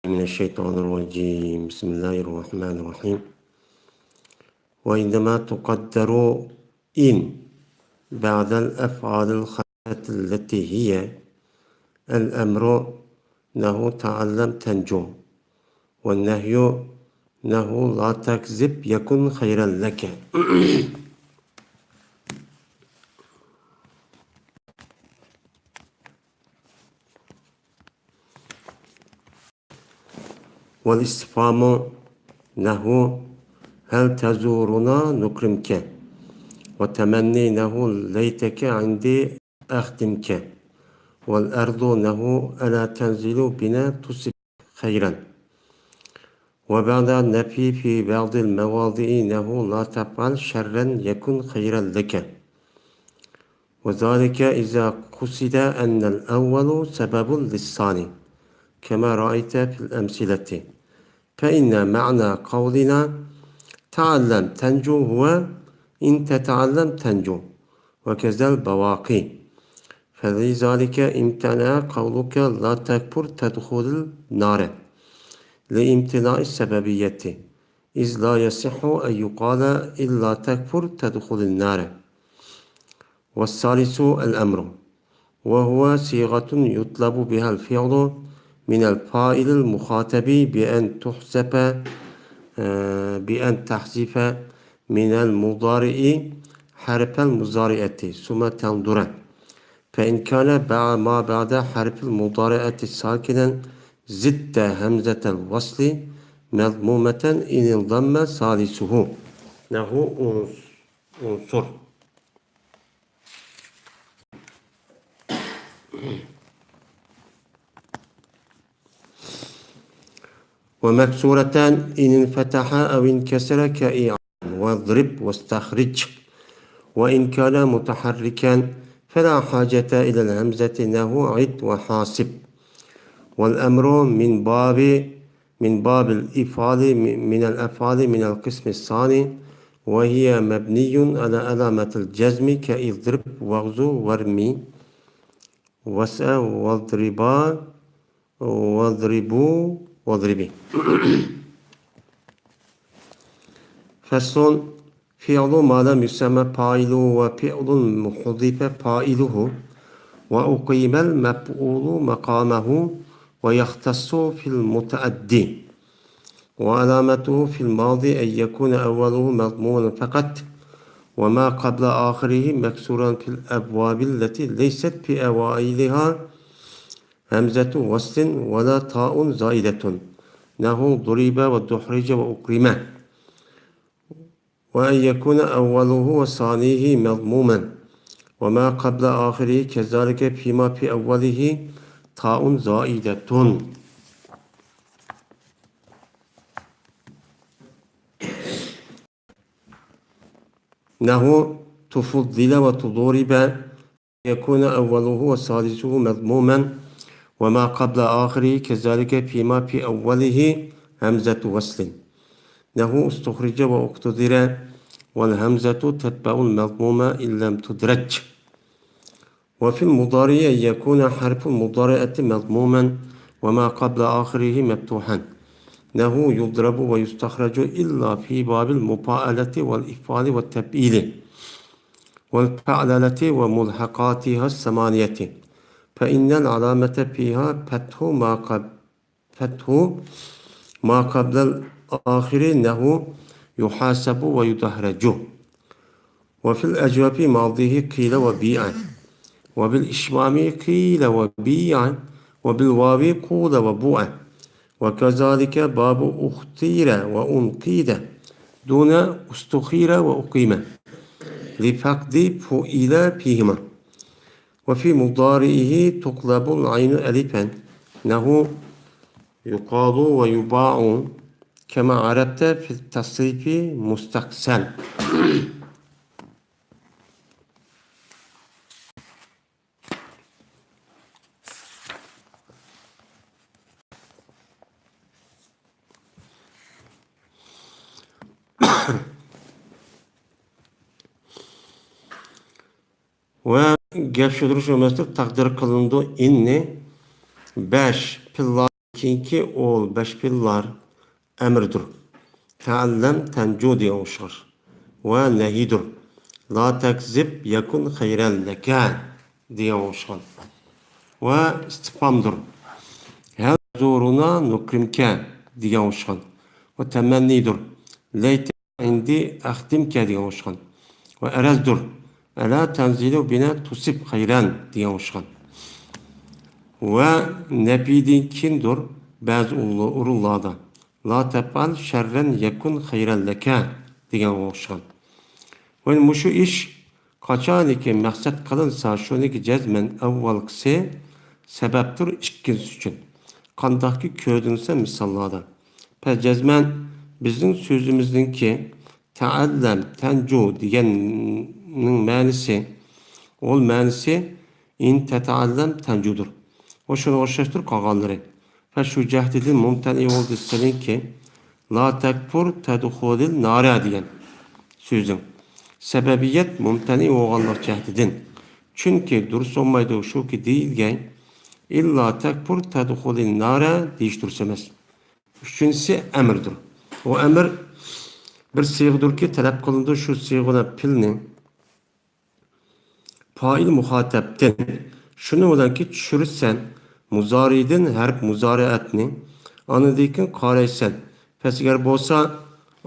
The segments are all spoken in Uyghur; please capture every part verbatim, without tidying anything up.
من الشيطان الرجيم. بسم الله الرحمن الرحيم. وعندما تقدر إن بعد الأفعال الخمسة التي هي الأمر نحو تعلم تنجو، والنهي نحو لا تكذب يكن خيرا لك. والاستفهام نحو هل تزورنا نكرمك، والتمني نحو ليتك عندي أخدمك، والأرض نحو ألا تنزل بنا تصبك خيرا، وبعد النفي في بعض المواضع نحو لا تفعل شرا يكن خيرا لك. وذلك إذا قصد أن الأول سبب للثاني، كما رأيت في الأمثلة، فإن معنى قولنا تعلم تنجو هو إن تتعلم تنجو، وكذا البواقي. فلذلك امتنع قولك لا تكفر تدخل النار لامتناع السببية، إذ لا يصح أن يقال إلا تكفر تدخل النار. والثالث الأمر، وهو صيغة يطلب بها الفعل من الفاعل المخاطب بأن تحذف، آه، بأن تحذف من المضارع حرف المضارعة ثم تنظر، فإن كان بع-، ما بعد حرف المضارعة ساكنا زدت همزة الوصل مضمومة إن انضم ثالثه. نحو انصر. ومكسورة إن انفتح أو انكسر كإعان واضرب واستخرج، وإن كان متحركا فلا حاجة إلى الهمزة نحو عد وحاسب. والأمر من باب من باب الإفعال من الأفعال من القسم الثاني، وهي مبني على علامة الجزم كاضرب واغزو وارم واسع واضربا واضربوا واضربي. فصل، فعل ما لم يسمى فاعله وفعل حذف فاعله وأقيم المفعول مقامه ويختص في المتعدي. وعلامته في الماضي أن يكون أوله مضموما فقط، وما قبل آخره مكسورا في الأبواب التي ليست في أوائلها همزة وصل ولا تاء زائدة، نحو ضرب ودحرج وأكرم. وأن يكون أوله وثانيه مضموما، وما قبل آخره كذلك فيما في أوله تاء زائدة. نحو تفضل وتضارب، يكون أوله وثالثه مضموما، وما قبل آخره كذلك فيما في أوله همزة وصل. نحو استخرج واقتدر، والهمزة تتبع المضموم إن لم تدرج. وفي المضارع أن يكون حرف المضارعة مضموما وما قبل آخره مفتوحا، نحو يضرب ويستخرج إلا في باب المفاعلة والإفعال والتفعيل والفعللة وملحقاتها الثمانية، فإن العلامة فيها فتح ما قبل فتح ما قبل الآخر نحو يحاسب ويدحرج. وفي الأجوف ماضيه قيل وبيع، وبالإشمام قيل وبيع، وبالواو قول وبوع، وكذلك باب اختير وأنقيد دون استخير وأقيم لفقد فعل فيهما. وفي مضارعه تقلب العين ألفا، نحو يقال ويباع، كما عرفت في التصريف مستقسم. ۋە گەپ شۇدۇر شۇ مەسىلە تەقدىر قىلىنىدۇ. ئىننى بەش پىللا كېيىنكى ئول بەش پېئىللار ئەمىردۇر. تەئەللەم تەنجۇ دېگەن ئوخشاش. ۋە نەھىدۇر. لا تەكزىب يەكۇن خەيرەن لەكە دېگەن ئوخشىغان. ۋە ئىستىفھامدۇر. ھەل تەزۇرۇنا نۇكرىمكە دېگەن ئوخشىغان. ۋە تەمەننىدۇر. لەيتە ئىندى ئەخدىمكە دېگەن ئوخشىغان. ۋە ئەرەزدۇر. ئەلا تەنزىلۇ بىنە تۇسىب خەيرەن دېگەن ئوخشىغان. ۋە نەپىدىن كېيىندۇر بەزى ئورۇنلاردا. لا تەپئەل شەررەن يەكۇن خەيرەن لەكە دېگەنگە ئوخشىغان. ۋە مۇشۇ ئىش قاچانكى مەقسەت قىلىنسا، شۇنىڭكى جەزمەن ئەۋۋالقىسى سەۋەبتۇر ئىككىنچىسى ئۈچۈن. قانداقكى كۆرۈنسە مىساللاردا. پە جەزمەن بىزنىڭ سۆزىمىزنىڭكى تەئەللەم تەنجۇ دېگەننىڭ مەنىسى، ئول مەنىسى ئىن تەتەئەللەم تەنجۇدۇر. ۋە شۇنىڭغا ئوخشاشتۇر قالغانلىرى. فە شۇ جەھەتتىن مۇمتەنى بولدى سېنىڭكى لا تەكپۇر تەدخۇلىل نارە دېگەن سۆزۈڭ. سەۋەبىيەت مۇمتەنى بولغانلىق جەھەتتىن. چۈنكى دۇرۇس بولمايدۇ شۇكى دېيىلگەن ئىللا تەكپۇر تەدخۇلىل نارە دېيىش دۇرۇس ئەمەس. ئۈچىنچىسى ئەمىردۇر. ئۇ ئەمىر بىر سىيغىدۇركى تەلەپ قىلىنىدۇ، شۇ سىيغىدا پېئىلنى پائىل مۇخاتەبتىن. شۇنىڭ بىلەنكى چۈشۈرىسەن مۇزارىدىن ھەرپ مۇزارىئەتنى، ئاندىن كېيىن قارايسەن. پەس ئەگەر بولسا،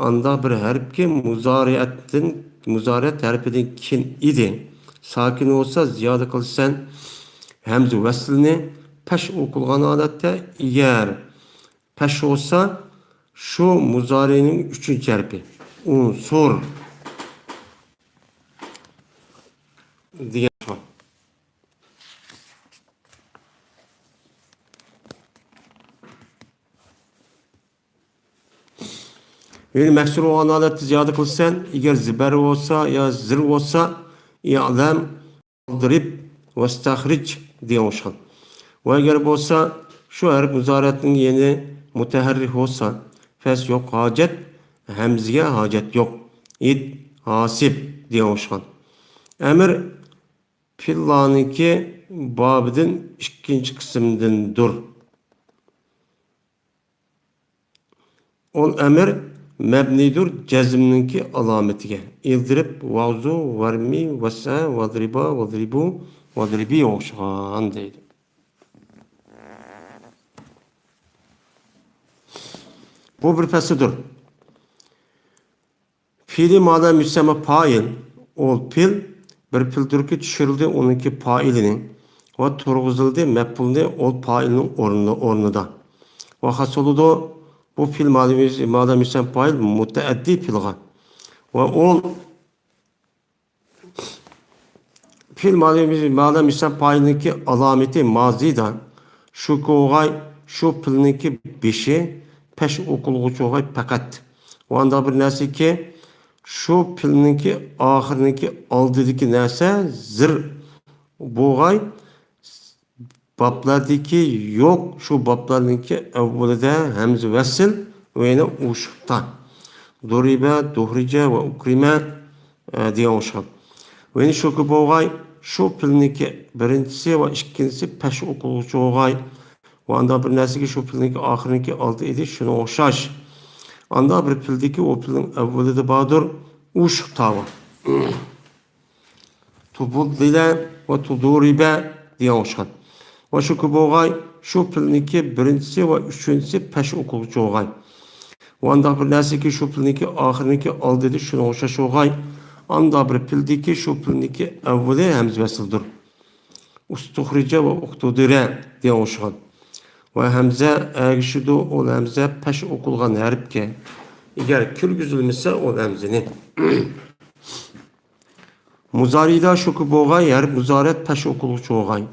ئاندا بىر ھەرپكى مۇزارىئەتتىن، مۇزارىئەت ھەرپىدىن كېيىن ئىدى. ساكىن بولسا زىيادە قىلىسەن ھەمزە ۋەسلىنى پەش ئوقۇلغان ھالەتتە. ئەگەر پەش بولسا، شۇ مۇزارىنىڭ ئۈچىنچى ھەرپى. ئۇنسۇر دېگەن. يەنى مەكسۇر بولغان ھالەتتە زىيادە قىلىسەن، ئەگەر زىبەر بولسا يا زىر بولسا، ئىلەم ئالدىرىپ ۋەستەخرىج دېگەن ئوخشىغان. ۋە ئەگەر بولسا، شۇ ھەرپ مۇزارىئەتنىڭ يەنى مۇتەھەررىك بولسا، پەس يوق ھاجەت، ھەمزىگە ھاجەت يوق. ئىت، ھاسىب دېگەن ئوخشىغان. ئەمىر پېئىللارنىڭكى بابىدىن ئىككىنچى قىسىمدىندۇر. ئۇل ئەمىر مەبنىدۇر جەزمنىڭكى ئالامىتىگە. ئىلدىرىپ، ۋاغزۇ، ۋەرمى، ۋەسە، ۋەدرىبا، ۋەدرىبۇ، ۋەدرىبى ئوخشىغان دەيدۇ. بۇ بىر پەسىلدۇر. پېئىلى ما لەم يۇسەممە پائىل، ئۇل پېئىل بىر پېئىلدۇركى چۈشۈرۈلدى ئۇنىڭكى پائىلىنى ۋە تۇرغۇزۇلدى مەپئۇلنى ئۇل پائىلنىڭ ئورنىدا، ئورنىدا. ۋە خاس بولىدۇ بۇ پېئىل ما لەم يۇس-، ما لەم يۇسەممە پائىل مۇتەئەددى پېئىلغا. ۋە ئۇل پېئىل ما لەم يۇسەممە پائىلنىڭكى ئالامىتى مازىدا شۇكى بولغاي، شۇ پېئىلنىڭكى بېشى پەش ئوقۇلغۇچى بولغاي پەقەت. ۋە ئاندا بىر نەرسىكى، شۇ پېئىلنىڭكى ئاخىرىنىڭكى ئالدىدىكى نەرسە زىر بولغاي، بابلاردىكى يوق، شۇ بابلارنىڭكى ئەۋۋىلىدە ھەمزە ۋەسىل ۋە يەنە ئوشۇقتا. دۇرىبە، دۇھرىجە ۋە ئۇكرىمە، ئە، دېگەن ئوخشىغان. ۋە يەنە شۇكى بولغاي، شۇ پېئىلنىڭكى بىرىنچىسى ۋە ئىككىنچىسى پەش ئوقۇلغۇچى بولغاي. ۋە ئاندا بىر نەرسىكى شۇ پېئىلنىڭكى ئاخىرىنىڭكى ئالدى ئىدى، شۇنىڭغا ئوخشاش. ئاندا بىر پېئىلدىكى ئۇ پېئىلنىڭ ئەۋۋىلىدە باردۇر، ئوشۇقتا بار. تۇبۇددىلە ۋە تۇدۇرىبە دېگەن ئوخشىغان. ۋە شۇكى بولغاي، شۇ پېئىلنىڭكى بىرىنچىسى ۋە ئۈچىنچىسى پەش ئوقۇلغۇچى بولغاي. ۋە ئانداق بىر نەرسىكى، شۇ پېئىلنىڭكى ئاخىرىنىڭكى ئالدىدە شۇنىڭغا ئوخشاش بولغاي. ئانداق بىر پېئىلدىكى، شۇ پېئىلنىڭكى ئەۋۋىلى ھەمزە ۋەسىلدۇر. ئۇستۇخرىجە ۋە ئۇقتۇدىرە دېگەن ئوخشىغان. ۋە ھەمزە ئەگىشىدۇ، ئۇل ھەمزە پەش ئوقۇلغان ھەرپكە. ئەگەر كىرگۈزۈلمىسە، ئۇل ھەمزىنى. مۇزارىدا شۇكى بولغاي، ھەرپ مۇزارىئەت پەش ئوقۇلغۇچى بولغاي.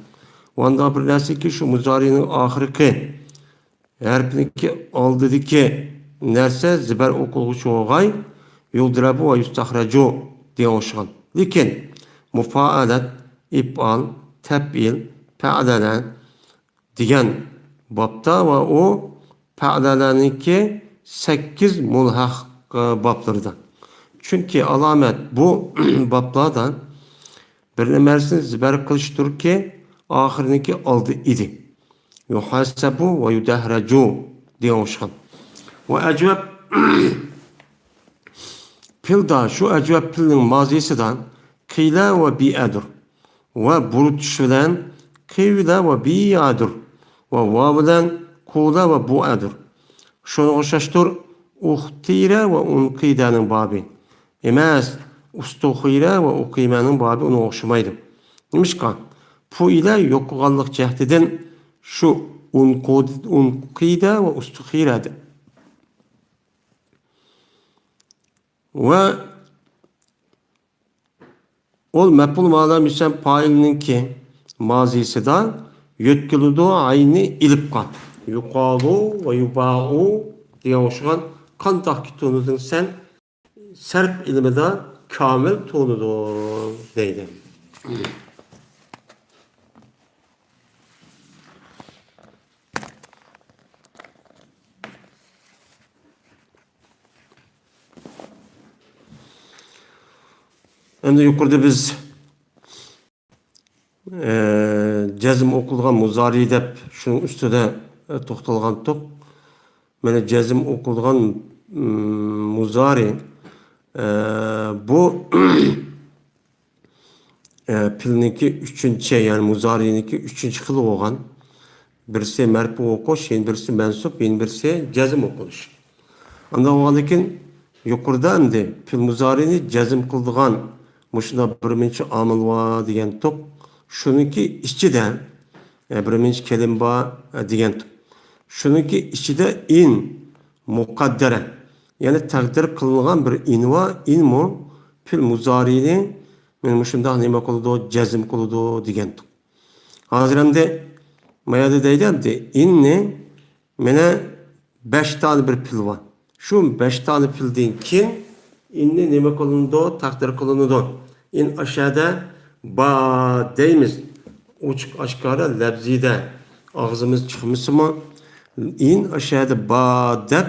ۋاندا بىر نەرسىكى، شۇ مۇزارىنىڭ ئاخىرقى ھەرپنىڭكى ئالدىدىكى نەرسە زىبەر ئوقۇلغۇچى بولغاي، يۇلدىرەبۇ ۋە يۇستەخرەجۇ دېگەن ئوخشىغان. لېكىن مۇپائەلەت، ئىپئال، تەپئىل، پەئلەلە دېگەن بابتا ۋە ئۇ پەئلەلەنىڭكى سەككىز مۇلھەق، ئە، بابلىرىدا. چۈنكى ئالامەت بۇ بابلاردا بىر نەرسىنى زىبەر قىلىشتۇركى، ئاخىرىنىڭكى ئالدى ئىدى. يۇھاسەبۇ ۋە يۇدەھرەجۇ دېگەن ئوخشىغان. ۋە ئەجۋەب پېئىلدا، شۇ ئەجۋەب پېئىلنىڭ مازىسىدا قىلە ۋە بىئەدۇر. ۋە بۇرۇتۇش بىلەن قىۋلە ۋە بىئەدۇر. ۋە ۋاۋ بىلەن قۇلە ۋە بۇئەدۇر. شۇنىڭغا ئوخشاشتۇر، ئۇختىرە ۋە ئۇنقىدەنىڭ بابى ئەمەس، ئۇستۇخىرە ۋە ئۇقىمەنىڭ بابى ئۇنىڭغا ئوخشىمايدۇ. نېمىشقا؟ پۇئىلە يوقىغانلىق جەھىتىدىن شۇ ئۇنقۇد-، ئۇنقىدە ۋە ئۇستۇخىرەدە. ۋە ئۇل مەپئۇل مانا مۇسەم پائىلنىڭكى مازىسىدا يۆتكىلىدۇ ئەينى ئېلىپقا. يۇقالۇ ۋە يۇباغۇ دېگەن ئوخشىغان قانداقكى تونۇدۇڭ سەن؟ سەرپ ئىلمىدا كامىل تونۇدۇ دەيدۇ. ئەمدى يۇقىرىدا بىز، ئە، جەزم ئوقۇلغان مۇزارى دەپ شۇنىڭ ئۈستىدە، ئە، توختالغانتۇق. مانا جەزم ئوقۇلغان، ئىم، مۇزارى، ئە، بۇ ئە، پېئىلنىڭكى ئۈچىنچى، يەنى مۇزارىنىڭكى ئۈچىنچى خىلى بولغان. بىرسى مەرپۇ ئوقۇش، يەنە بىرسى مەنسۇب، يەنە بىرسى جەزم ئوقۇلۇش. ئانداق بولغاندىن كېيىن يۇقىرىدا ئەمدى پېئىل مۇزارىنى جەزم قىلىدىغان مۇشۇنداق بىر مۇنچە ئامىل بار دېگەنتۇق. شۇنىڭكى ئىچىدە، ئە، بىر مۇنچە كەلىمە بار، ئە، دېگەنتۇق. شۇنىڭكى ئىچىدە ئىن مۇقەددەرە، يەنى تەقدىر قىلىنغان بىر ئىن بار. ئىنمۇ پېئىل مۇزارىنى مانا مۇشۇنداق نېمە قىلىدۇ، جەزم قىلىدۇ دېگەنتۇق. ھازىر ئەمدى ما يەردە دەيدۇ ئەمدى، ئىننى مانا بەش دانە بىر پېئىل بار. شۇ بەش دانە پېئىلدىن كېيىن ئىننى نېمە قىلىنىدۇ، تەقدىر قىلىنىدۇ. ئىن ئاشەدە با دەيمىز. ئوچۇق ئاشكارا لەپزىدە ئاغزىمىز چىقمىسىمۇ، ئىن ئاشەدە با دەپ،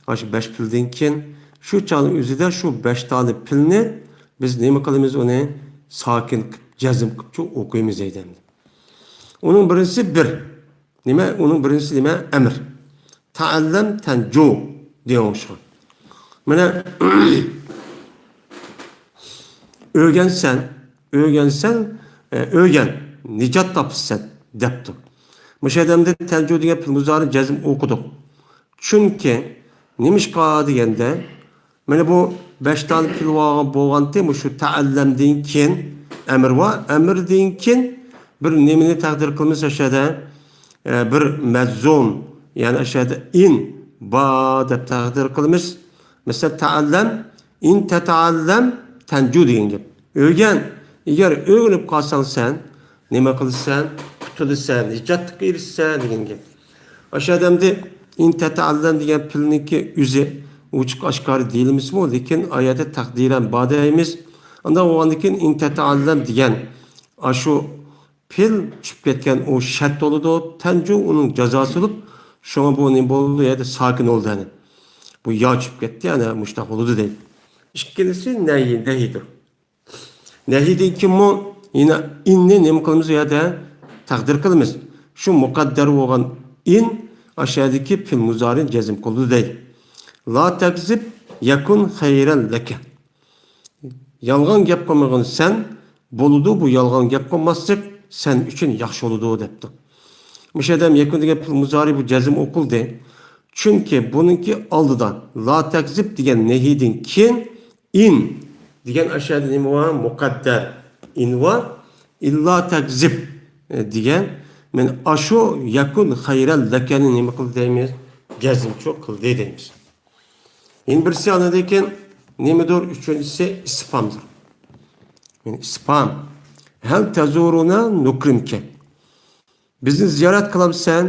ئاشۇ بەش پېئىلدىن كېيىن شۇ چاغنىڭ ئۆزىدە شۇ بەش دانە پېئىلنى بىز نېمە قىلىمىز، ئۇنى ساكىن قىلىپ، جەزم قىلىپچۇ ئوقۇيمىز دەيدۇ. ئۇنىڭ بىرىنچىسى بىر. نېمە؟ ئۇنىڭ بىرىنچىسى نېمە؟ ئەمر. تەئەللەم تەنجۇ دېگەن ئوخشىغان. مانا، ئۆگەنسەن، ئۆگەنسەن، ئە، ئۆگەن، نىجات تاپىسەن دەپتۇ. مۇشۇ يەردە ئەمدى تەنجۇ دېگەن پېئىل مۇزارى جەزم ئوقۇدۇق. چۈنكى، نېمىشقا دېگەندە، مانا بۇ بەش دانە پېئىل بولغانتى، مۇشۇ تەئەللەمدىن كېيىن ئەمر بار، ئەمردىن كېيىن بىر نېمىنى تەقدىر قىلىمىز ئاشۇ يەردە، ئە، بىر مەززۇم، يەنى ئاشۇ يەردە ئىن با دەپ تەقدىر قىلىمىز. مەسىلەن، تەئەللەم، ئىن تەتەئەللەم تەنجۇ دېگەن گەپ. ئۆگەن، ئەگەر ئۆگىنىپ قالساڭ سەن، نېمە قىلىسەن؟ قۇتۇلىسەن، نىجاتلىققا ئېرىشىسەن دېگەن گەپ. ئاشۇ ئادەمدە ئىن تەتەئەللەم دېگەن پېئىلنىڭكى ئۆزى ئوچۇق ئاشكارا دېيىلمىسىمۇ، لېكىن ئايەتتە تەقدىرەن بار دەيمىز. ئانداق بولغاندىن كېيىن ئىن تەتەئەللەم دېگەن ئاشۇ پېئىل چۈشۈپ كەتكەن ئۇ شەرت بولىدۇ. تەنجۇ ئۇنىڭ جازاسى بولۇپ، شۇڭا بۇ نېمە بولىدۇ؟ يەردە ساكىن بولىدۇ، يەنى. بۇ يا چۈشۈپ كەتتى، يەنى مۇشۇنداق بولىدۇ دەيدۇ. ئىككىنچىسى نەھى، نەھىدۇر. نەھىدىن كېيىنمۇ يەنە ئىننى نېمە قىلىمىز؟ ئۇ يەردە تەقدىر قىلىمىز. شۇ مۇقەددەر بولغان ئىن ئاشۇ يەردىكى پېئىل مۇزارىنى جەزم قىلىدۇ دەيدۇ. لا تەكزىب يەكۇن خەيرەن لەكە. يالغان گەپ قىلمىغىن سەن، بولىدۇ، بۇ يالغان گەپ قىلماسلىق سەن ئۈچۈن ياخشى بولىدۇ دەپتۇ. مۇشۇ يەردە ھەم يەكۇن دېگەن پېئىل مۇزارى بۇ جەزم ئوقۇلدى. چۈنكى بۇنىڭكى ئالدىدا لا تەكزىب دېگەن نەھىدىن كېيىن ئىن دېگەن ئاشۇ يەردە نېمە بار؟ مۇقەددەر ئىن بار. ئىللا تەكزىب، ئە، دېگەن، مانا ئاشۇ يەكۇن خەيرەن لەكەنى نېمە قىلدى دەيمىز؟ جەزمچۇ قىلدى دەيمىز. يەنە بىرسى ئاندىن كېيىن نېمىدۇر؟ ئۈچىنچىسى ئىستىفھامدۇر. يەنى ئىستىفھام. ھەل تەزۇرۇنا نۇكرىمكە. بىزنى زىيارەت قىلامسەن؟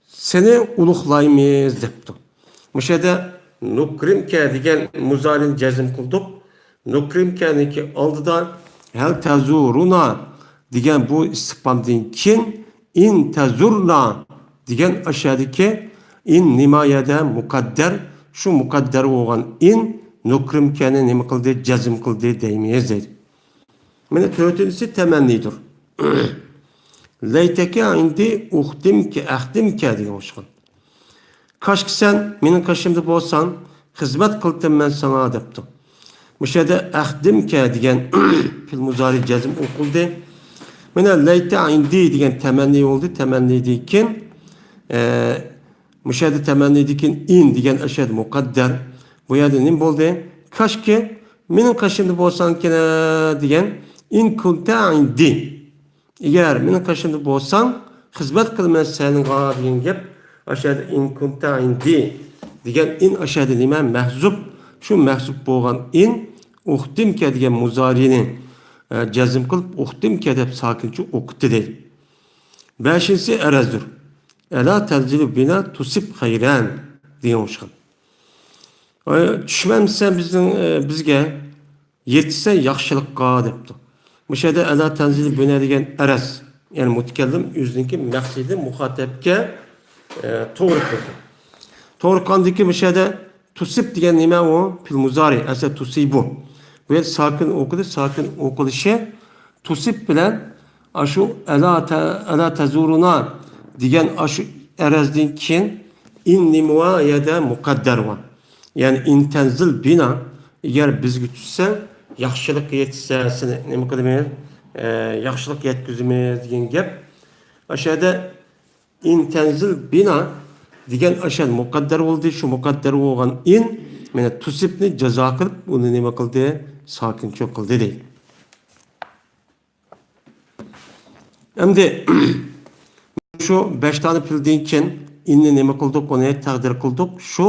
سېنى ئۇلۇغلايمىز دەپتۇ. مۇشۇ يەردە نۇكرىمكە دېگەن مۇزارىنى جەزم قىلدۇق. نۇكرىمكەنىڭكى ئالدىدا ھەل تەزۇرۇنا دېگەن بۇ ئىستىفھامدىن كېيىن ئىن تەزۇرنا دېگەن ئاشۇ يەردىكى ئىن نېمە يەردە؟ مۇقەددەر. شۇ مۇقەددەر بولغان ئىن نۇكرىمكەنى نېمە قىلدى؟ جەزم قىلدى دەيمىز دەيدۇ. مانا تۆتىنچىسى تەمەننىدۇر. لەيتەكە ئىندى ئۇختىمكە، ئەختىمكە دېگەن ئوخشىغان. كاشكى سەن مېنىڭ قېشىمدا بولساڭ، خىزمەت قىلتىم مەن ساڭا دەپتۇ. مۇشۇ يەردە ئەختىمكە دېگەن پېئىل مۇزارى جەزم ئوقۇلدى. مانا لەيتە ئىندى دېگەن تەمەننى بولدى. تەمەننىدىن كېيىن، ئە، مۇشۇ يەردە تەمەننىدىن كېيىن ئىن دېگەن ئەشەد مۇقەددەر. بۇ يەردە نېمە بولدى؟ كاشكى مېنىڭ قېشىمدا بولساڭكىنە دېگەن ئىن كۇنتە ئىندى. ئەگەر مېنىڭ قېشىمدا بولساڭ، خىزمەت قىلىمەن سېنىڭغا دېگەن گەپ. ئاشۇ يەردە ئىن كۇنتە ئىندى دېگەن ئىن ئاشۇ يەردە نېمە؟ مەھزۇپ. شۇ مەھزۇپ بولغان ئىن ئۇختىمكە دېگەن مۇزارىنى، ئە، جەزم قىلىپ، ئۇختىمكە دەپ ساكىنچە ئوقۇتتى دەيدۇ. بەشىنچىسى ئەرەزدۇر. ئەلا تەنزىلۇ بىنا تۇسىب خەيرەن دېگەن ئوخشىغان. ئە، چۈشمەمسەن بىزنىڭ، ئە، بىزگە، يېتىشسە ياخشىلىققا دەپتۇ. مۇشۇ يەردە ئەلا تەنزىلۇ بىنا دېگەن ئەرەز، يەنى مۇتەكەللىم ئۆزىنىڭكى مەقسىتى مۇخاتەپكە، ئە، توغرا قىلدى. توغرا قىلغاندىن كېيىن مۇشۇ يەردە تۇسىب دېگەن نېمە ئۇ؟ پېئىل مۇزارى، ئەسلى تۇسىبۇ. بۇ يەردە ساكىن ئوقۇدى، ساكىن ئوقۇلۇشى تۇسىب بىلەن ئاشۇ ئەلا تە-، ئەلا تەزۇرۇنا دېگەن ئاشۇ ئەرەزدىن كېيىن ئىن نېمە بار؟ يەردە مۇقەددەر بار. يەنى ئىن تەنزىل بىنا، ئەگەر بىزگە چۈشسەڭ، ياخشىلىق يەتسە، سېنى نېمە قىلىمىز؟ ئە، ياخشىلىق يەتكۈزىمىز دېگەن گەپ. ئاشۇ يەردە ئىن تەنزىل بىنا دېگەن ئاشۇ مۇقەددەر بولدى. شۇ مۇقەددەر بولغان ئىن، مانا تۇسىبنى جازا قىلىپ، ئۇنى نېمە قىلدى؟ ساكىنچۇ قىلدى دەيدۇ. ئەمدى شۇ بەش دانە پېئىلدىن كېيىن ئىننى نېمە قىلدۇق؟ ئۇنى تەقدىر قىلدۇق. شۇ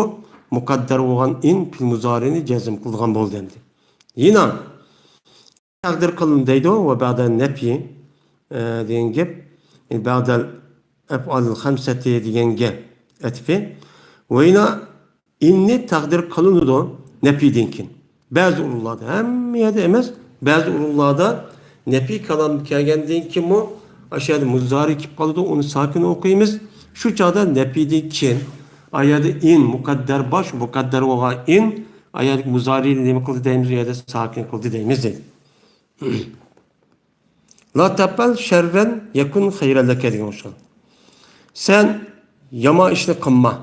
مۇقەددەر بولغان ئىن پېئىل مۇزارىنى جەزم قىلىدىغان بولدى ئەمدى. يەنە تەقدىر قىلىندى دەيدۇ. ۋە بەئدە نەپي، ئە، دېگەن گەپ. يەنى بەئدەل ئەفئالىل خەمسەتى دېگەنگە ئەتىپى. ۋە يەنە ئىننى تەقدىر قىلىنىدۇ نەپىدىن كېيىن. بەزى ئورۇنلاردا، ھەممە يەردە ئەمەس، بەزى ئورۇنلاردا نەپىي كالام كەلگەندىن كېيىنمۇ ئاشۇ يەردە مۇزارى كېلىپ قالىدۇ، ئۇنى ساكىن ئوقۇيمىز. شۇ چاغدا نەپىدىن كېيىن، ئا يەردە ئىن مۇقەددەر بار، شۇ مۇقەددەر بولغان ئىن، ئا يەردىكى مۇزارىنى نېمە قىلدى دەيمىز، ئۇ يەردە ساكىن قىلدى دەيمىز دەيدۇ. لا تەپئەل شەررەن يەكۇن خەيرەن لەكە دېگەن ئوخشىغان. سەن يامان ئىشنى قىلما.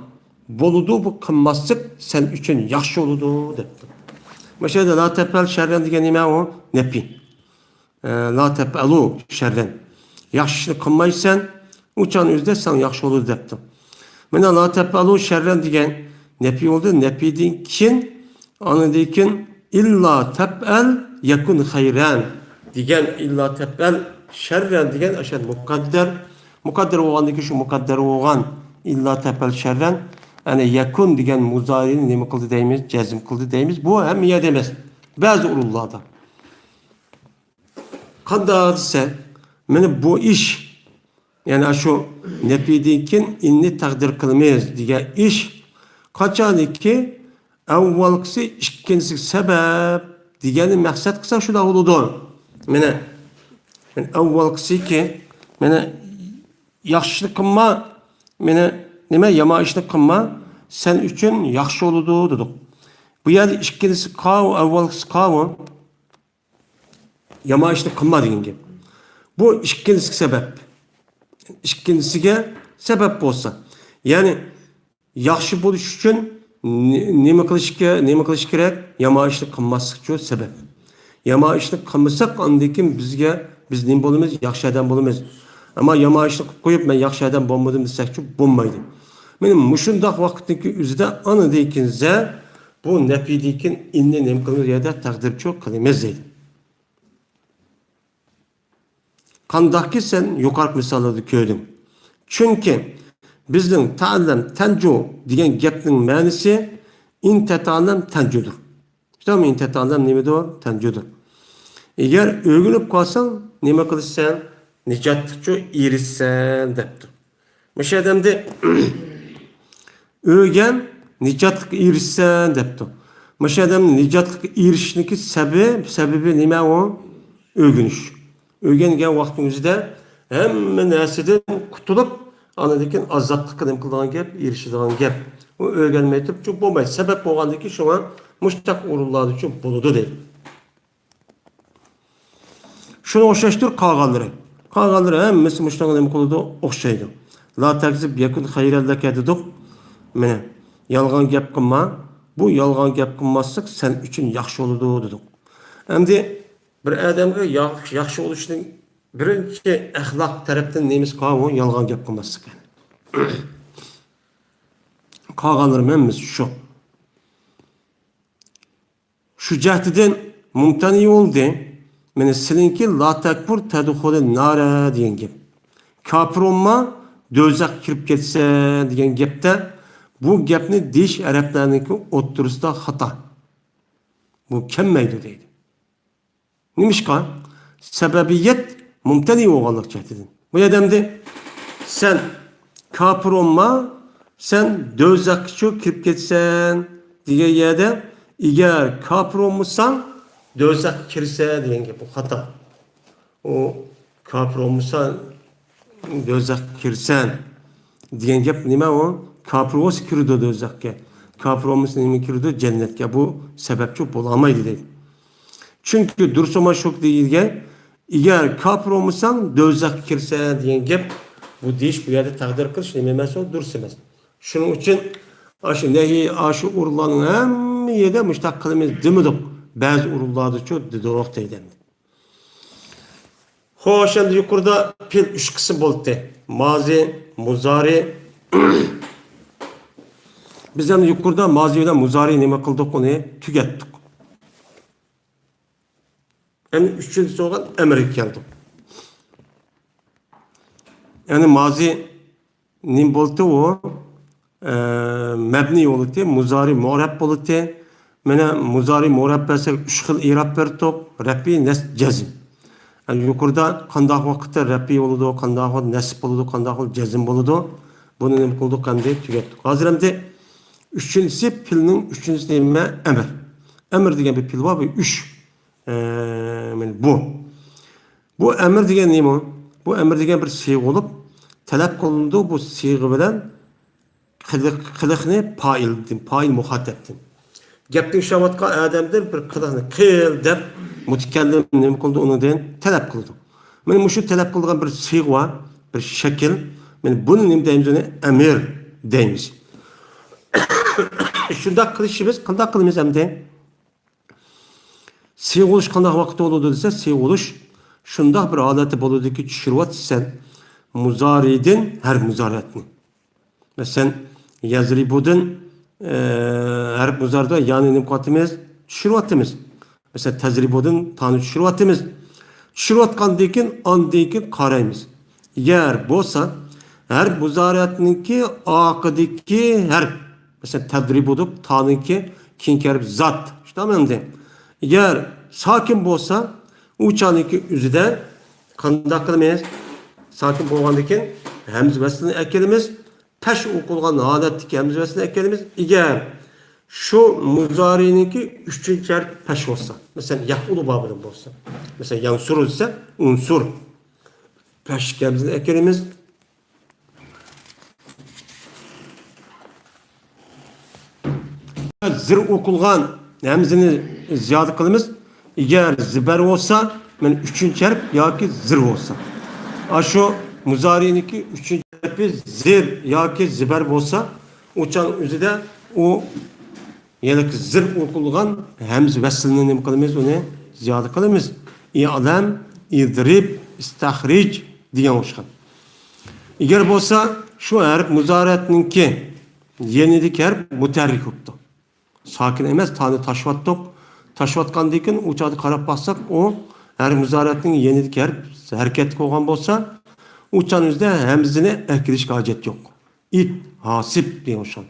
بولىدۇ، بۇ قىلماسلىق سەن ئۈچۈن ياخشى بولىدۇ، دەپتۇ. مۇشۇ يەردە لا تەپئەل شەررەن دېگەن نېمە ئۇ؟ نەپى. ئە، لا تەپئەلۇ شەررەن. ياخشى ئىشنى قىلمايسەن، ئۇ چاغنىڭ ئۆزىدە ساڭا ياخشى بولىدۇ، دەپتۇ. مانا لا تەپئەلۇ شەررەن دېگەن نەپى بولدى. نەپىدىن كېيىن ئاندىن كېيىن ئىللا تەپئەل يەكۇن خەيرەن دېگەن، ئىللا تەپئەل شەررەن دېگەن ئاشۇ مۇقەددەر. مۇقەددەر بولغاندىن كېيىن شۇ مۇقەددەر بولغان ئىللا تەپئەل شەررەن، يەنى يەكۇن دېگەن مۇزارىنى نېمە قىلدى دەيمىز؟ جەزم قىلدى دەيمىز. بۇ ھەممە يەردە ئەمەس. بەزى ئورۇنلاردا. قانداق دېسە، مانا بۇ ئىش، يەنى شۇ نەپىدىن كېيىن ئىننى تەقدىر قىلىمىز دېگەن ئىش قاچانكى ئەۋۋالقىسى ئىككىنچىسىگە سەۋەب دېگەننى مەقسەت قىلساق شۇنداق بولىدۇ. مانا، مانا ئەۋۋالقىسىكى، مانا ياخشى ئىشنى قىلما، مانا نېمە، يامان ئىشنى قىلما، سەن ئۈچۈن ياخشى بولىدۇ دېدۇق. بۇ يەردە ئىككىنچىسى قاۋۇ، ئەۋۋالقىسى قاۋۇ. يامان ئىشنى قىلما دېگەن گەپ. بۇ ئىككىنچىسىگە سەۋەب. ئىككىنچىسىگە سەۋەب بولسا. يەنى ياخشى بولۇش ئۈچۈن نې-، نېمە قىلىش كە-، نېمە قىلىش كېرەك؟ يامان ئىشنى قىلماسلىق ئۈچۈن سەۋەب. يامان ئىشنى قىلمىساق، ئاندىن كېيىن بىزگە، بىز نېمە بولىمىز؟ ياخشى ئادەم بولىمىز. ئەمما يامان ئىشنى قىلىپ قويۇپ، مەن ياخشى ئادەم بولمىدىم دېسەكچۇ، بولمايدۇ. مانا مۇشۇنداق ۋاقىتتىكى ئۆزىدە ئاندىن كېيىن زە، بۇ نەپىدىن كېيىن ئىننى نېمە قىلىمىز؟ يەردە تەقدىرچۇ قىلىمىز دەيدۇ. قانداقكى سەن يۇقىرىقى مىساللاردا كۆردۈڭ. چۈنكى بىزنىڭ تەئەللەم تەنجۇ دېگەن گەپنىڭ مەنىسى ئىن تەتەئەللەم تەنجۇدۇر. شۇنداقمۇ؟ ئىن تەتەئەللەم نېمىدۇر؟ تەنجۇدۇر. ئەگەر ئۆگىنىپ قالساڭ، نېمە قىلىسەن؟ نىجاتلىقچۇ ئېرىشىسەن دەپتۇ. مۇشۇ ئادەمدە ئۆگەن، نىجاتلىققا ئېرىشىسەن دەپتۇ. مۇشۇ ئادەم نىجاتلىققا ئېرىشىشنىڭكى سەۋەبى، سەۋەبى نېمە ئۇ؟ ئۆگىنىش. ئۆگەنگەن ۋاقتىنىڭ ئۆزىدە ھەممە نەرسىدىن قۇتۇلۇپ، ئاندىن كېيىن ئازادلىققا نېمە قىلىدىغان گەپ، ئېرىشىدىغان گەپ. ئۇ ئۆگەنمەي تۇرۇپ چۈ بولمايدۇ. سەۋەب بولغاندىن كېيىن شۇڭا مۇشتاق ئورۇنلاردا چۈ بولىدۇ دەيدۇ. شۇنىڭغا ئوخشاشتۇر قالغانلىرى. قالغانلىرى ھەممىسى مۇشۇنىڭغا نېمە قىلىدۇ؟ ئوخشايدۇ. لا تەكزىب يەكۇن خەيرەن لەكە دېدۇق. مانا، يالغان گەپ قىلما. بۇ يالغان گەپ قىلماسلىق سەن ئۈچۈن ياخشى بولىدۇ دېدۇق. ئەمدى بىر ئادەمگە ياخ-، ياخشى بولۇشنىڭ بىرىنچى ئەخلاق تەرەپتىن نېمىسى قالغان؟ يالغان گەپ قىلماسلىق. قالغانلىرى ھەممىسى شۇ. شۇ جەھەتتىن مۇمتەنە بولدى. مانا سېنىڭكى لا تەكپۇر تەدخۇلى نارە دېگەن گەپ. كاپىر بولما، دوزاخقا كىرىپ كەتسەن دېگەن گەپتە بۇ گەپنى دېيىش ئەرەبلەرنىڭكى ئوتتۇرىسىدا خاتا. بۇ كەلمەيدۇ دەيدۇ. نېمىشقا؟ سەۋەبىيەت مۇمتەنە بولغانلىق جەھەتتىن. بۇ يەردە ئەمدى سەن كاپىر بولما، سەن دوزاخقىچۇ كىرىپ كەتسەن دېگەن يەردە، ئەگەر كاپىر بولمىساڭ، دوزاخقا كىرىسەن دېگەن گەپ، بۇ خاتا. ئۇ كاپىر بولمىسا، دوزاخقا كىرىسەن دېگەن گەپ نېمە ئۇ؟ كاپىر بولسا كىرىدۇ دوزاخقا. كاپىر بولمىسا نېمە كىرىدۇ؟ جەننەتكە. بۇ سەۋەبچۇ بولالمايدۇ دەيدۇ. چۈنكى دۇرۇس بولماي شۇ دېگەن، ئەگەر كاپىر بولمىساڭ، دوزاخقا كىرىسەن دېگەن گەپ، بۇ دېيىش، بۇ يەردە تەقدىر قىلىش نېمە ئەمەس، ئۇ دۇرۇس ئەمەس. شۇنىڭ ئۈچۈن ئاشۇ نەھى، ئاشۇ ئورۇنلارنىڭ ھەممە يېرىدە مۇشۇنداق قىلىمىز دېمىدۇق. بەزى ئورۇنلاردىچۇ دېدۇق دەيدۇ ئەمدى. خوش، ئەمدى يۇقىرىدا پېئىل ئۈچ قىسىم بولدى. مازى، مۇزارى. بىز ئەمدى يۇقىرىدا مازى بىلەن مۇزارى نېمە قىلدۇق؟ ئۇنى تۈگەتتۇق. ئەمدى ئۈچىنچىسى بولغان ئەمىرگە كەلدۇق. يەنى مازى نېمە بولدى ئۇ؟ ئە، مەبنىي بولدى، مۇزارى مۇئرەب بولدى. مانا مۇزارى مۇئرەب بەرسەك، ئۈچ خىل ئىراب بەردۇق. رەپئى، نەسب، جەزم. ئە، يۇقىرىدا قانداق ۋاقىتتا رەپئى بولىدۇ، قانداق ۋاقىت نەسب بولىدۇ، قانداق ۋاقىت جەزم بولىدۇ. بۇنى نېمە قىلدۇق ئەمدى؟ تۈگەتتۇق. ھازىر ئەمدى ئۈچىنچىسى، پېئىلنىڭ ئۈچىنچىسى نېمە؟ ئەمىر. ئەمىر دېگەن بىر پېئىل بار، بۇ ئۈچ. ئە، مانا بۇ. بۇ ئەمىر دېگەن نېمە؟ بۇ ئەمىر دېگەن بىر سىيغە بولۇپ، تەلەپ قىلىنىدۇ، بۇ سىيغە بىلەن قىلىق، قىلىقنى پائىلدىن، پائىل مۇخاتەپتىن. گەپنى ئىشلەۋاتقان ئادەمدىن بىر قىلىقنى قىل دەپ مۇتەكەللىم نېمە قىلىدۇ؟ ئۇنىڭدىن تەلەپ قىلىدۇ. مانا مۇشۇ تەلەپ قىلىدىغان بىر سىيغە بار، بىر شەكىل. مانا بۇنى نېمە دەيمىز؟ ئۇنى ئەمىر دەيمىز. شۇنداق قىلىشىمىز، قانداق قىلىمىز ئەمدى؟ سىيغە بولۇش قانداق ۋاقىتتا بولىدۇ دېسە، سىيغە بولۇش شۇنداق بىر ھالەتتە بولىدۇكى، چۈشۈرۈۋاتىسەن مۇزارىدىن ھەرپ مۇزارىئەتنى. مەسىلەن، يەزرىبۇدىن، ئە، ھەرپ مۇزارىدا يانى نېمە قىلىۋاتىمىز؟ چۈشۈرۈۋاتىمىز. مەسىلەن، تەزرىبۇدىن تانى چۈشۈرۈۋاتىمىز. چۈشۈرۈۋاتقاندىن كېيىن، ئاندىن كېيىن قارايمىز. ئەگەر بولسا، ھەرپ مۇزارىئەتنىڭكى ئاقىدىكى ھەرپ، مەسىلەن، تەدرىبۇدۇق، تانىڭكى كېيىنكى ھەرپ زات. شۇنداقمۇ ئەمدى؟ ئەگەر ساكىن بولسا، ئۇ چاغنىڭكى ئۆزىدە قانداق قىلىمىز؟ ساكىن بولغاندىن كېيىن ھەمزە ۋەسلىنى ئەكېلىمىز. پەش ئوقۇلغان ھالەتتىكى ھەمزە ۋەسلىنى ئەكېلىمىز. ئەگەر شۇ مۇزارىنىڭكى ئۈچىنچى ھەرپى پەش بولسا، مەسىلەن، يەفئۇلۇ بابىدىن بولسا، مەسىلەن، يەنسۇرۇ دېسە، ئۇنسۇر. پەشلىك ھەمزىنى ئەكىرىمىز. زىر ئوقۇلغان ھەمزىنى زىيادە قىلىمىز. ئەگەر زىبەر بولسا، مانا ئۈچىنچى ھەرپ ياكى زىر بولسا. ئاشۇ مۇزارىنىڭكى ئۈچىنچى ھەرپى زىر ياكى زىبەر بولسا، ئۇ چاغ ئۆزىدە ئۇ يەنە زىر ئوقۇلغان ھەمزە ۋەسلىنى نېمە قىلىمىز؟ ئۇنى زىيادە قىلىمىز. ئىئلەم، ئىزرىب، ئىستەخرىج دېگەن ئوخشىغان. ئەگەر بولسا شۇ ھەرپ مۇزارەتنىڭكى يېنىدىكى ھەرپ مۇتەھەررىك بوپتۇ. ساكىن ئەمەس، تانى تاشىۋاتتۇق. تاشىۋاتقاندىن كېيىن ئۇ چاغدا قاراپ باقساق، ئۇ ھەرپ مۇزارەتنىڭ يېنىدىكى ھەرپ ھەرىكەتلىك بولغان بولسا، ئۇ چاغنىڭ ئۆزىدە ھەمزىنى ئەكىرىشكە ھاجەت يوق. ئىت، ھاسىب دېگەن ئوخشىغان.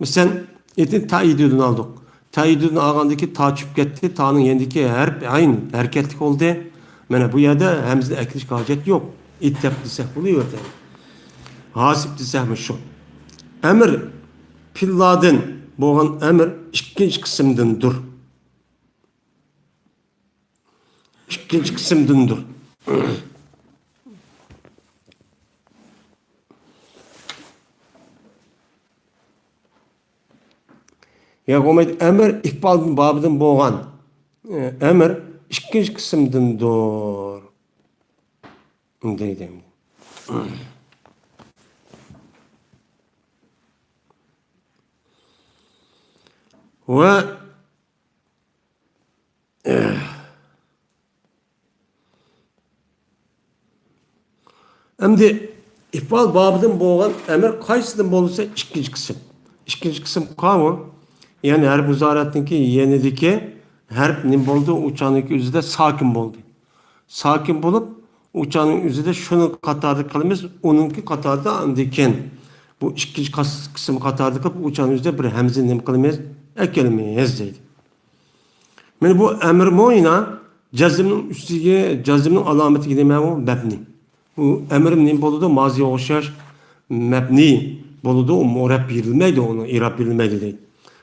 مەسىلەن، ئىتنى تائىدىدىن ئالدۇق. تائىدىدىن ئالغاندىكى تا چۈشۈپ كەتتى. تانىڭ يېنىدىكى ھەرپ ئەين ھەرىكەتلىك بولدى. مانا بۇ يەردە ھەمزىنى ئەكىرىشكە ھاجەت يوق. ئىت دەپ دېسەك بولۇۋېرىدۇ. ھاسىب دېسەكمۇ شۇ. ئەمىر، پىللاردىن بولغان ئەمىر ئىككىنچى قىسىمدىندۇر. ئىككىنچى قىسىمدىندۇر. يا بولمايدۇ، ئەمىر ئىقبال بابىدىن بولغان، ئە، ئەمىر ئىككىنچى قىسىمدىندۇر. دەيدۇ. ۋە ئەمدى ئىپئال بابىدىن بولغان ئەمىر قايسىدىن بولسا ئىككىنچى قىسىم. ئىككىنچى قىسىم قاۋۇ. يەنى ھەرپ مۇزارەتنىڭكى يېنىدىكى ھەرپ نېمە بولدى؟ ئۇ چاغنىڭكى ئۆزىدە ساكىن بولدى. ساكىن بولۇپ، ئۇ چاغنىڭ ئۆزىدە شۇنىڭ قاتارىدا قىلىمىز، ئۇنىڭكى قاتارىدا ئاندىن كېيىن بۇ ئىككىنچى قاس-، قىسىم قاتارىدا قىلىپ، ئۇ چاغنىڭ ئۆزىدە بىر ھەمزىنى نېمە قىلىمىز؟ ئەكەلمەيمىز دەيدۇ. مانا بۇ ئەمىرمۇ يەنە جەزمنىڭ ئۈستىگە، جەزمنىڭ ئالامىتىگە نېمە ئۇ؟ مەبنى. بۇ ئەمىر نېمە بولىدۇ؟ مازىيغا ئوخشاش مەبنى بولىدۇ، مۇرەب بېرىلمەيدۇ، ئۇنىڭ ئىراب بېرىلمەيدۇ دەيدۇ.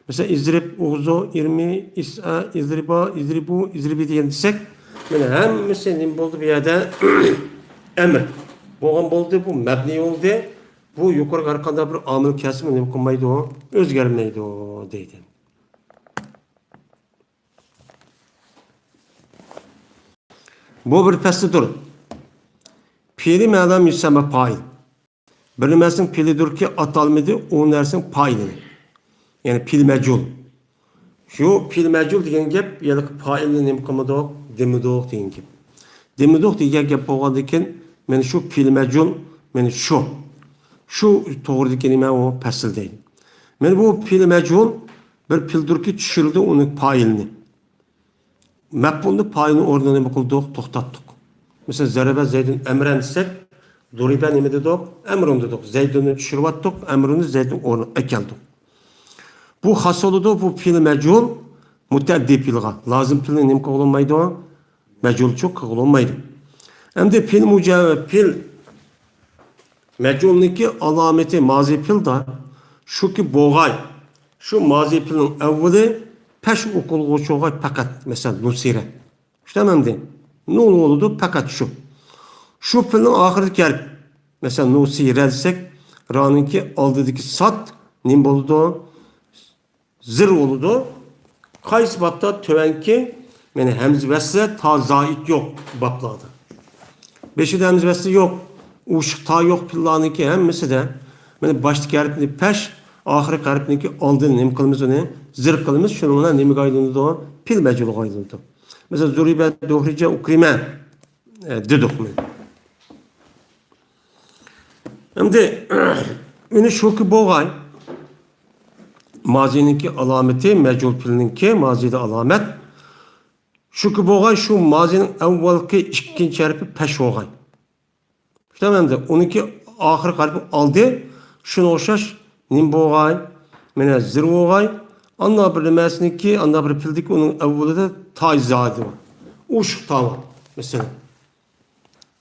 مەسىلەن، ئىزرىب، ئۇغزۇ، ئىرمى، ئىسئا، ئىزرىبا، ئىزرىبۇ، ئىزرىبى دېگەن دېسەك، مانا ھەممىسى نېمە بولدى بۇ يەردە؟ ئەمىر بولغان بولدى، بۇ مەبنى بولدى. بۇ يۇقىرىقى ھەر قانداق بىر ئامىل كەلسىمۇ نېمە قىلمايدۇ؟ ئۆزگەرمەيدۇ دەيدۇ. بۇ بىر پەسلىدۇر. پېئلى مەلۇم يۇسەممە پائىل. بىر نەرسىنىڭ پېئلىدۇركى ئاتالمىدى، ئۇ نەرسىنىڭ پائىلى. يەنى پېئلى مەجھۇل. شۇ پېئلى مەجھۇل دېگەن گەپ، ھېلىقى پائىلنى نېمە قىلمىدۇق؟ دېمىدۇق دېگەن گەپ. دېمىدۇق دېگەن گەپ بولغاندىن كېيىن، مانا شۇ پېئلى مەجھۇل، مانا شۇ. شۇ توغرىدىكى نېمە ئۇ؟ پەسىل دەيدۇ. مانا بۇ پېئلى مەجھۇل بىر پېئىلدۇركى چۈشۈرىدۇ ئۇنىڭ پائىلىنى. مەپئۇلنى پائىلنىڭ ئورنىدا نېمە قىلدۇق؟ توختاتتۇق. مەسىلەن، زەرەبە زەيدۇن ئەمرەن دېسەك، دۇرىبە نېمە دېدۇق؟ ئەمرۇن دېدۇق. زەيدۇننى چۈشۈرۈۋەتتۇق، ئەمرۇننى زەيدۇن ئورنىغا ئەكەلدۇق. بۇ خاس بولىدۇ، بۇ پېئىل مەجھۇل مۇتەئەددى پېئىلغا. لازىم پېئىلنى نېمە قىلغىلى بولمايدۇ؟ مەجھۇلچۇ قىلغىلى بولمايدۇ. ئەمدى پېئىل مۇجە-، پېئىل مەجھۇلنىڭكى ئالامىتى مازى پېئىلدا شۇكى بوغاي، شۇ مازى پېئىلنىڭ ئەۋۋىلى پەش ئوقۇلغۇچى بوغاي پەقەت، مەسىلەن، نۇسىرە. شۇنداق ئەمدى نۇن بولىدۇ، پەقەت شۇ. شۇ پېئىلنىڭ ئاخىرىدىكى ھەرپ، مەسىلەن، نۇسىرە دېسەك، رانىڭكى ئالدىدىكى ساد نېمە بولىدۇ؟ زىر بولىدۇ. قايسى بابتا؟ تۆۋەنكى، مانا ھەمزە ۋەسلى تا زائىد يوق بابلاردا. بېشىدا ھەمزە ۋەسلى يوق، ئوشۇق تا يوق پېئىللارنىڭكى ھەممىسىدە، مانا باشتىكى ھەرپنى پەش، ئاخىرقى ھەرپنىڭكى ئالدىنى نېمە قىلىمىز ئۇنى؟ زىر قىلىمىز. شۇنىڭ بىلەن نېمىگە ئايلىنىدۇ؟ پېئىل مەجھۇلغا ئايلىنىدۇ. مەسىلەن، زۇرىبە، دۇھرىجە، ئۇكرىمە، ئە، دېدۇق مانا. ئەمدى ئۇنى شۇكى بوغاي. مازىنىڭكى ئالامىتى، مەجھۇل پېئىلنىڭكى مازىدا ئالامەت. شۇكى بوغاي، شۇ مازىنىڭ ئەۋۋالقى ئىككىنچى ھەرپى پەش بوغاي. شۇنداق ئەمدى ئۇنىڭكى ئاخىرقى ھەرپى ئالدى، شۇنىڭغا ئوخشاش نېمە بوغاي؟ مانا زىر بوغاي. ئانداق بىر نېمەسىنىڭكى، ئانداق بىر پېئىلدىكى ئۇنىڭ ئەۋۋىلىدە تاي زادى بار. ئوشۇق تا بار، مەسىلەن.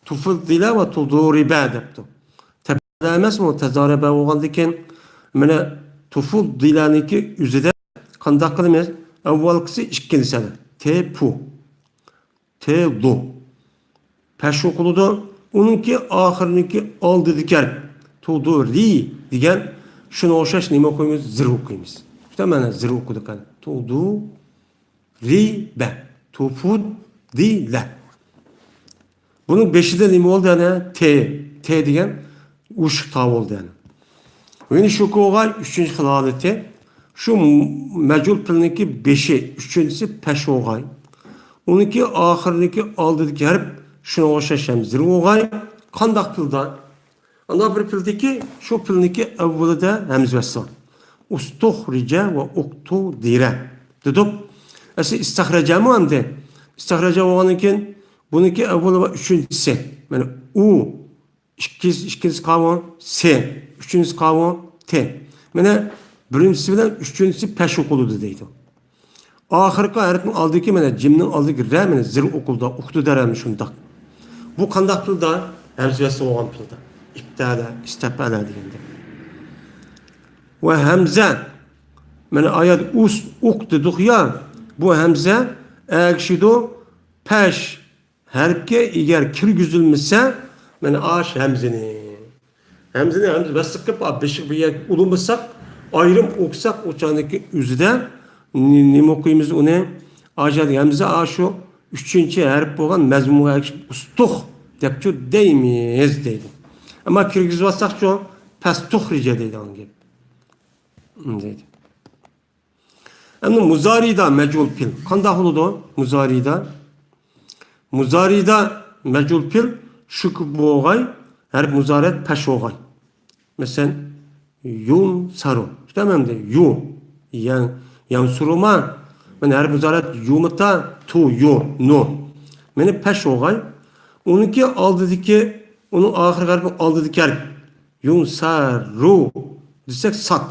تۇفۇددىلە ۋە تۇدۇرىبە دەپتۇ. تەپەدە ئەمەسمۇ؟ تەزارەبە بولغاندىكىن، مانا تۇفۇددىلەنىڭكى ئۆزىدە قانداق قىلىمىز؟ ئەۋۋالقىسى ئىككىنچى سەنە. تېپۇ. تېدۇ. پەش ئوقۇلىدۇ. ئۇنىڭكى ئاخىرىنىڭكى ئالدىدىكى ھەرپ. تۇدۇرى دېگەن شۇنىڭغا ئوخشاش نېمە ئوقۇيمىز؟ زىر ئوقۇيمىز. شۇنداق مانا زىر ئوقۇدۇق. تۇدۇ رىبە. تۇفۇددىلە. بۇنىڭ بېشىدا نېمە بولدى يەنە؟ تې. تې دېگەن ئوشۇق تا بولدى يەنە. ۋىنى شۇكۇغاي ئۈچىنچى خىل ھالىتى. شۇ مەجھۇل پېئىلنىڭكى بېشى، ئۈچىنچىسى پەش بوغاي. ئۇنىڭكى ئاخىرىدىكى ئالدىدىكى ھەرپ شۇنىڭغا ئوخشاش ھەم زىر بوغاي. قانداق پېئىلدا؟ ئانداق بىر پېئىلدىكى، شۇ پېئىلنىڭكى ئەۋۋىلىدە ھەمزە ۋەسلى بار. ئۇستۇخرىجە ۋە ئۇقتۇدىرە دېدۇق. ئەسلى ئىستەخرەجەمۇ ئەمدى. ئىستەخرەجە بولغاندىن كېيىن بۇنىڭكى ئەۋۋىلى ۋە ئۈچىنچىسى. مانا ئۇ، ئىككىنچىسى، ئىككىنچىسى قاۋۇ سى، ئۈچىنچىسى قاۋۇ تى. مانا بىرىنچىسى بىلەن ئۈچىنچىسى پەش ئوقۇلىدۇ دەيدۇ. ئاخىرقى ھەرپنىڭ ئالدىدىكى، مانا جىمنىڭ ئالدىدىكى رە، مانا زىر ئوقۇلىدۇ، ئۇقتۇدەرەمۇ شۇنداق. بۇ قانداق پېئىلدا؟ ھەمزە ۋەسلى بولغان پېئىلدا. ئىپتەلە، ئىستەپئەلە دېگەندە. ۋە ھەمزە، مانا ئايەت ئۇس، ئۇق دېدۇق يا، بۇ ھەمزە ئەگىشىدۇ، پەش ھەرپكە ئەگەر كىرگۈزۈلمىسە، مانا ئاش ھەمزىنى. ھەمزىنى ھەمزە ۋەسلى قىلىپ، بېشىغا بىر يەرگە ئۇلىمىساق، ئايرىم ئوقۇساق، ئۇ چاغدىكى ئۆزىدە نې-، نېمە ئوقۇيمىز ئۇنى؟ ئاجاد ھەمزە ئاشۇ ئۈچىنچى ھەرپ بولغان مەزمۇنغا ئەگىشىپ ئۇستۇخ دەپچۇ دەيمىز دەيدۇ. ئەمما كىرگۈزۈۋاتساقچۇ، پەستۇخرىجە دەيدىغان گەپ. دەيدۇ. ئەمدى مۇزارىدا مەجھۇل پېئىل قانداق بولىدۇ؟ مۇزارىدا. مۇزارىدا مەجھۇل پېئىل شۇ بوغاي، ھەرپ مۇزارىئەت پەش بوغاي. مەسىلەن، يۇنسارۇ. شۇنداقمۇ ئەمدى يۇ. يەن، يەنسۇرۇما. مانا ھەرپ مۇزارىئەت يۇمىتا، تۇ، يۇ، نۇ. مانا پەش بوغاي. ئۇنىڭكى ئالدىدىكى، ئۇنىڭ ئاخىرقى ھەرپى ئالدىدىكى ھەرپ. يۇنسارۇ دېسەك سات.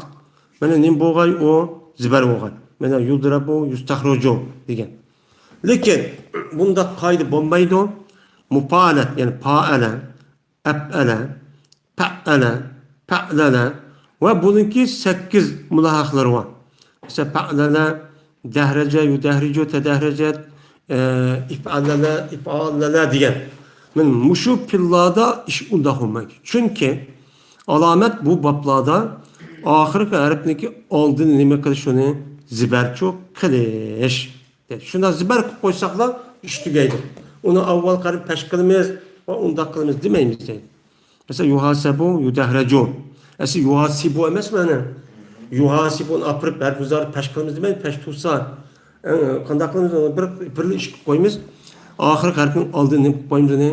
مانا نېمە بوغاي ئۇ؟ زىبەر بوغاي. مانا يۇدرەبۇ، يۇستەخرۇجۇ دېگەن. لېكىن بۇنداق قائىدە بولمايدۇ. مۇپائەلە، يەنى پائەلە، ئەپئەلە، پەئەلە، پەئلەلە ۋە بۇنىڭكى سەككىز مۇلاھەقىلىرى بار. مەسىلەن، پەئلەلە، دەھرەجە، يۇدەھرىجۇ، تەدەھرەجەت، ئە، ئىپئەلەلە، ئىپئالەلە دېگەن. مانا مۇشۇ پېئىللاردا ئىش ئۇنداق بولمايدۇ. چۈنكى ئالامەت بۇ بابلاردا ئاخىرقى ھەرپنىڭكى ئالدىنى نېمە قىلىش، ئۇنى زىبەرچۇ قىلىش. شۇنداق زىبەر قىلىپ قويساقلا ئىش تۈگەيدۇ. ئۇنى ئاۋۋال قارىپ پەش قىلىمىز ۋە ئۇنداق قىلىمىز دېمەيمىز دەيدۇ. مەسىلەن، يۇھاسەبۇ، يۇدەھرەجۇ. ئەسلى يۇھاسىبۇ ئەمەسمۇ ئەنە؟ يۇھاسىبۇنى ئاپىرىپ ھەرپ مۇزارى پەش قىلىمىز دېمەيمىز، پەش تۇرسا. ئە، قانداق قىلىمىز؟ بىر، بىرلا ئىش قىلىپ قويىمىز. ئاخىرقى ھەرپنىڭ ئالدىنى نېمە قىلىپ قويىمىز؟ ئۇنى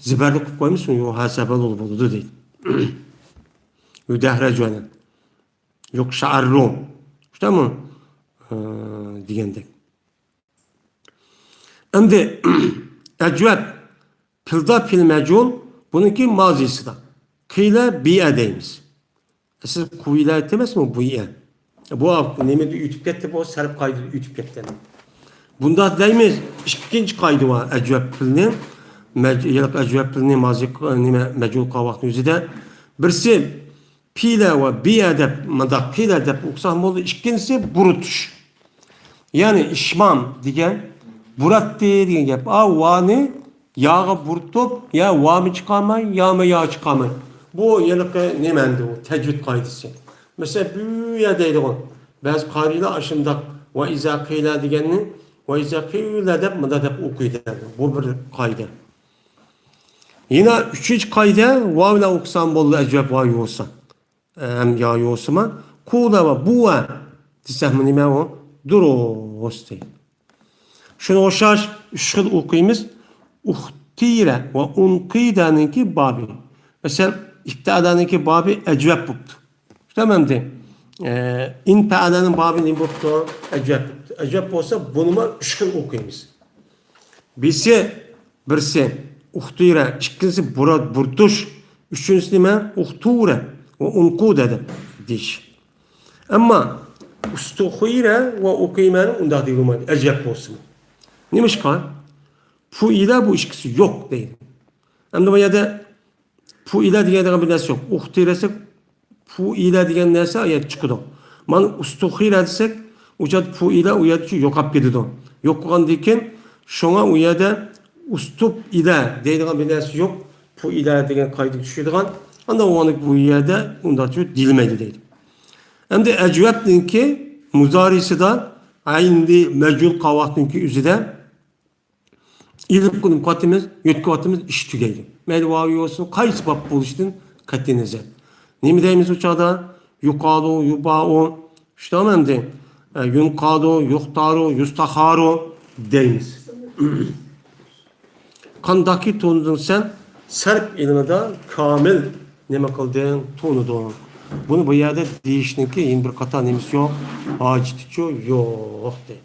زىبەرلىك قىلىپ قويىمىز، شۇ يۇھاسەبە بولىدۇ دەيدۇ. يۇدەھرەجۇ ئەنە. يۇقشەئەررۇ. شۇنداقمۇ؟ ئە، دېگەندەك. ئەمدى ئەجۋەب، پېئىلدا پېئىل مەجھۇل، بۇنىڭكى مازىسىدا. قىلە بىئە دەيمىز. ئەسلى قۇۋىلە ئەمەسمۇ بۇئە؟ بۇ نېمىدە ئۆتۈپ كەتتى، بۇ سەرپ قائىدىدە ئۆتۈپ كەتكەن. بۇنداق دەيمىز، ئىككىنچى قائىدە بار، ئەجۋەب پېئىلنى، مەج-، ھېلىقى ئەجۋەب پېئىلنى مازى، نېمە، مەجھۇل قىلغان ۋاقىتنىڭ ئۆزىدە. بىرسى، پىلە ۋە بىئە دەپ، مۇنداق قىلە دەپ ئوقۇساق بولدى. ئىككىنچىسى بۇرۇتۇش. يەنى ئىشمام دېگەن، بۇراتتى دېگەن گەپ. ئا، ۋانى ياغا بۇرۇتۇپ، يا ۋامۇ چىقارماي، يامۇ يا چىقارماي. بۇ ھېلىقى نېمەندە ئۇ، تەجۋىد قائىدىسى. مەسىلەن، بۇ يەر دەيدىغان. بەزى قارىيلار ئاشۇنداق ۋە ئىزا قىلە دېگەننى ۋە ئىزا قىلە دەپ، مۇنداق دەپ ئوقۇيدۇ. بۇ بىر قائىدە. يەنە ئۈچىنچى قائىدە، ۋاۋ بىلەن ئوقۇسام بولدى، ئەجۋەب ۋاۋ يوسا. ئەم يا يوسىما، قۇلە ۋە بۇۋە دېسەكمۇ نېمە ئۇ؟ دۇرۇس دەيدۇ. شۇنىڭغا ئوخشاش ئۈچ خىل ئوقۇيمىز. ئۇختىرە ۋە ئۇنقىدەنىڭكى بابى. مەسىلەن، ئىپتەئەلەنىڭكى بابى ئەجۋەب بوپتۇ. شۇنداقمۇ ئەمدى؟ ئە، ئىنپەئەلەنىڭ بابى نېمە بوپتۇ؟ ئەجۋەب بوپتۇ. ئەجۋەب بولسا، بۇنىمۇ ئۈچ خىل ئوقۇيمىز. بىرسى، بىرسى، ئۇختىرە، ئىككىنچىسى، بۇرات، بۇرتۇش، ئۈچىنچىسى نېمە؟ ئۇختۇرە ۋە ئۇنقۇدە دەپ دېيىش. ئەمما ئۇستۇخىرە ۋە ئۇقىمەنى ئۇنداق دېيىلمايدۇ، ئەجەب بولسىمۇ. نېمىشقا؟ پۇئىلە بۇ ئىككىسى يوق دەيدۇ. ئەمدى بۇ يەردە پۇئىلە دېگەن بىر نەرسە يوق. ئۇختىرە دېسەك، پۇئىلە دېگەن نەرسە ئۇ يەردە چىقىدۇ. مانا ئۇستۇخىرە دېسەك، ئۇ يەردە پۇئىلە ئۇ يەردە يوقاپ كېتىدۇ. يوقىغاندىن كېيىن، شۇڭا ئۇ يەردە ئۇستۇپ ئىلە دەيدىغان بىر نەرسە يوق. پۇئىلە دېگەن قائىدىگە چۈشىدىغان. ئاندىن ئۇنى بۇ يەردە ئۇنداق دېيىلمەيدۇ دەيدۇ. ئەمدى ئەجۋەبنىڭكى مۇزارىسىدا ئەينى مەجھۇل قىلغان ۋاقىتنىڭكى ئۆزىدە ئېلىپ قويۇپ قاتىمىز، يۆتكىۋاتىمىز، ئىش تۈگەيدۇ. مەيلى ۋاۋى بولسۇن، قايسى باب بولۇشىدىن قەتئىي نەزەر. نېمە دەيمىز ئۇ چاغدا؟ يۇقالۇ، يۇبائۇ، شۇنداقمۇ ئەمدى؟ ئە، يۇنقالۇ، يۇختارۇ، يۇستاخارۇ دەيمىز. قانداقكى تونۇدۇڭ سەن؟ سەرپ ئىلمىدا كامىل نېمە قىلدىڭ؟ تونۇدۇڭ. بۇنى بۇ يەردە دېيىشنىڭكى يەنە بىر قاتار نېمىسى يوق، ھاجىتىچۇ يوق دەيدۇ.